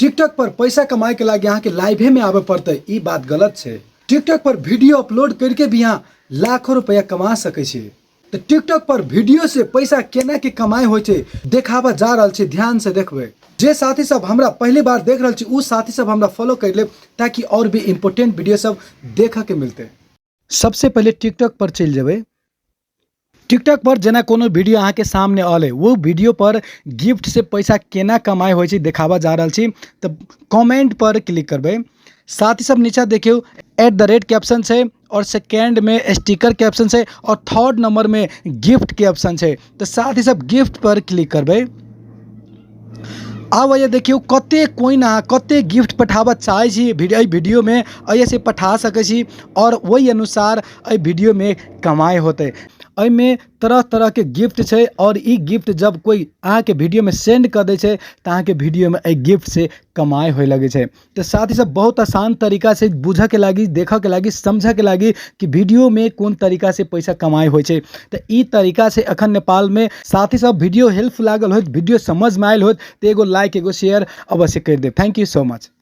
TikTok पर पैसा कमाए के लागी अहाँके लाइवे में आबे पड़तै, ई बात गलत छै। टिकटॉक पर वीडियो अपलोड करके भी अहाँ लाखों रुपया कमा सकै छी। तऽ टिकटॉक पर वीडियो से पैसा केना के कमाई होइ छै देखाबऽ जा रहल छी, ध्यान से देखबै। जे साथी सब हमरा पहली बार देख रहल छी उ साथी सब हमरा फॉलो कर लेब ताकि और भी इम्पोर्टेंट वीडियो सब देखऽ के मिलतै। सबसे पहिले टिकटॉक पर चलि जेबै। टिकटॉक पर जेना कोनो वीडियो अहाँके सामने अलै, वो वीडियो पर गिफ्ट से पैसा केना कमाइ होइ छै देखाबऽ जा रहल छी। तऽ कमेंट पर क्लिक करबै। साथ ही सब नीचा देखियौ एट the rate के ऑप्शन छै और सेकेंड में स्टिकर के ऑप्शन छै और थर्ड नंबर में गिफ्ट के ऑप्शन छै। तऽ साथ ही सब गिफ्ट पर क्लिक करबै। आब ये देखियौ कते कोइन अहाँ कते गिफ्ट पठाबऽ चाहै छी एहि वीडियोमे, एहि से पठा सकै छी और ओहि अनुसार एहि वीडियोमे कमाइ होतै। एहिमे तरह तरहके गिफ्ट छै और ई गिफ्ट जब कोइ अहाँके वीडियोमे सेंड कऽ दै छै तऽ अहाँके वीडियोमे एहि गिफ्टसँ कमाइ होइ लगै छै। तऽ साथ ही साथ बहुत आसान तरीका से बुझऽके लागी, देखऽके लागी, समझऽके लागी कि वीडियोमे कोन तरीका से पैसा कमाइ होइ छै। तऽ ई तरीका से अखन नेपालमे। साथ ही साथ वीडियो हेल्प लागल होत, वीडियो समझमे आयल होत तऽ एगो लाइक एगो शेयर अवश्य करि देब। Thank you so much.